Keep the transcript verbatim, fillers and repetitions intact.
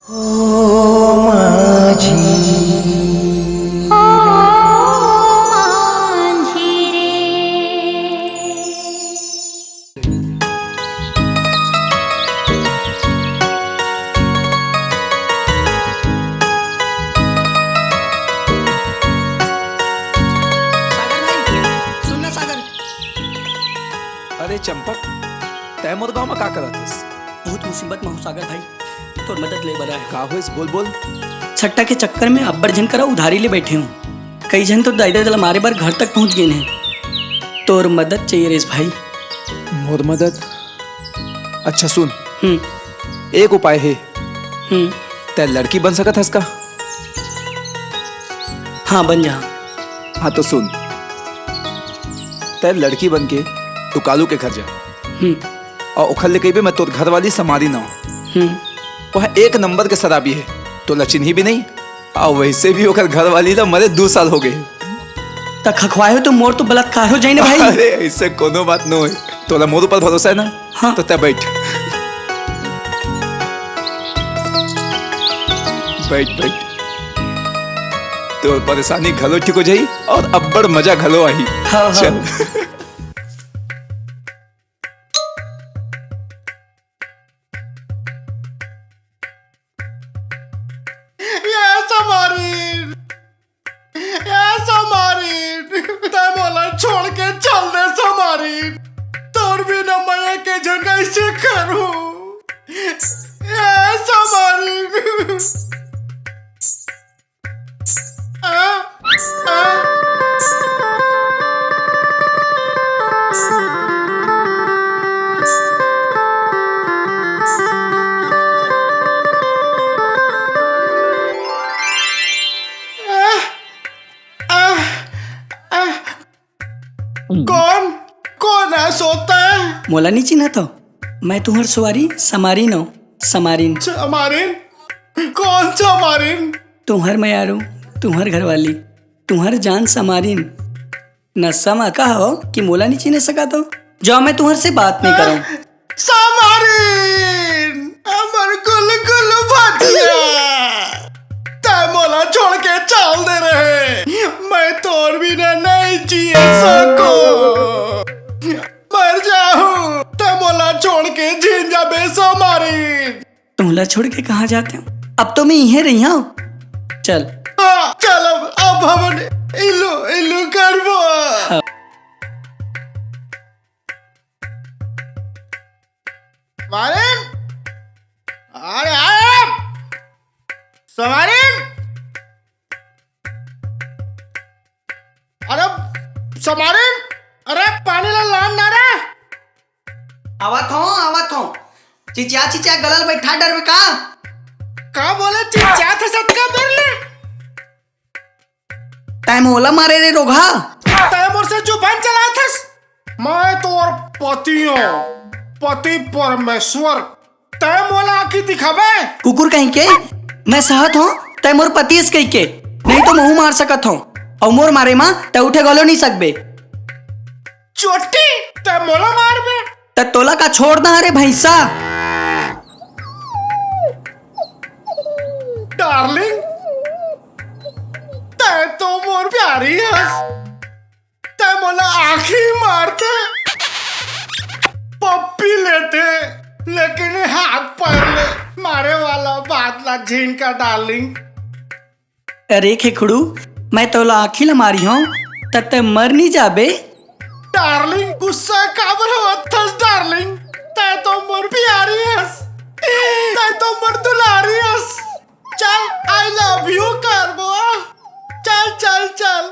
ओ माझी। ओ माझी रे। सागर भाई, सुन ना सागर। अरे चंपक, तैं मोर गांव में का करत हस? बहुत मुसीबत में हूँ सागर भाई, तोर मदद ले बर आए हूँ। का होइस? बोल, बोल। सट्टा के चक्कर में अब्बड़ झन करा उधारी ले बैठे हूँ। कई झन तो दाई ददा ला मारे बर घर तक पहुँच गए हैं। तोर मदद चाहिए रेस भाई। मोर मदद? अच्छा सुन, हम्म। एक उपाय हे। हम्म। तैं लड़की बन सकत हस का? हाँ, बन जा। हाँ तो सुन, तैं लड़की बन के तू कालू के घर जा। हम्म। अउ ओखर ले कहिबे, मैं तोर घरवाली समारिन हंव। हम्म। वह एक नंबर के शराबी हे, तोला चिन्ही भी नहीं। अउ वैसे भी ओकर घरवाली ला मरे दू साल हो गए। त खखवाए हो तो मोर तो बलात्कार हो जाए ना भाई। अरे, ऐसे कोनो बात न होय। तोला मोर ऊपर भरोसा हे ना? हाँ। तो तैं बैठ। बैठ, बैठ। तोर परेशानी घलो ठीक हो जाही अउ अब्बड़ मजा घलो आही। हाँ, हाँ। चल। ए समारिन, ए समारिन, तैं मोला छोड़ के चल दे समारिन। तोर बिना मैं एके झन कइसे करूं? ए समारिन। आ, आ। कौन? कौन है सोता है? मोला नहीं चिन्हत हो? मैं तुम्हर सुवारी समारिन हूँ, समारिन। समारिन? कौन समारिन? तुम्हर मयारू, तुम्हर घरवाली, तुम्हर जान समारिन। नशा में का हो कि मोला नहीं चिन्ह सकत हो? जाओ, मैं तुम्हर से बात नहीं करूँ। समारिन, हमर गुलगुल भजिया, तै मोला छोड़ के चल दे रहे, मैं तोर बिना नहीं जी सको। मर जाहूं, तै मोला छोड़ के झिन जाबे समारिन। तुमला छोड़ के कहाँ जाते हो? अब तो मैं इहें रही हूँ। चल। हाँ, चल अब, अब हमन इल्लू, इल्लू करबो। हाँ। समारिन? अरे, अरे! समारिन? अरे, समारिन? अरे, पानी ला लान ना रे। आवत हो, आवत हो। चिचिया, चिचिया गलल बैठा डरबे का? का बोले चिचिया थे सतका बेर ले? तै मोला मारे रे रोगहा। तै मोर से जुबान चलाथस। मैं तोर पति हूँ, पति परमेश्वर। तै मोला आँखी दिखाबे? कुकुर कहीं के, मैं सहत हूँ, तै मोर पति अस कहीं के। नहीं तो महू मार सकत हूँ। अउ मोर मारे मा तै उठे घलो नहीं सकबे। चोटी, तै मोला मारबे? त तोला का छोड़ दा रे भैंसा? डार्लिंग, तै तो मोर प्यारी हस। तै मोला आँखी मारते, पप्पी लेते, लेकिन हाथ पैर ले मारे वाला बात ला झिन का डार्लिंग। अरे खेखड़ू, मैं तोला आँखी ला मारी हूँ, त तै मर नहीं जाबे। डार्लिंग, गुस्सा काबर होवत हस डार्लिंग? तै तो मोर प्यारी हस, तै तो मोर दुलारी हस। चल, I love you करबो। चल, चल, चल।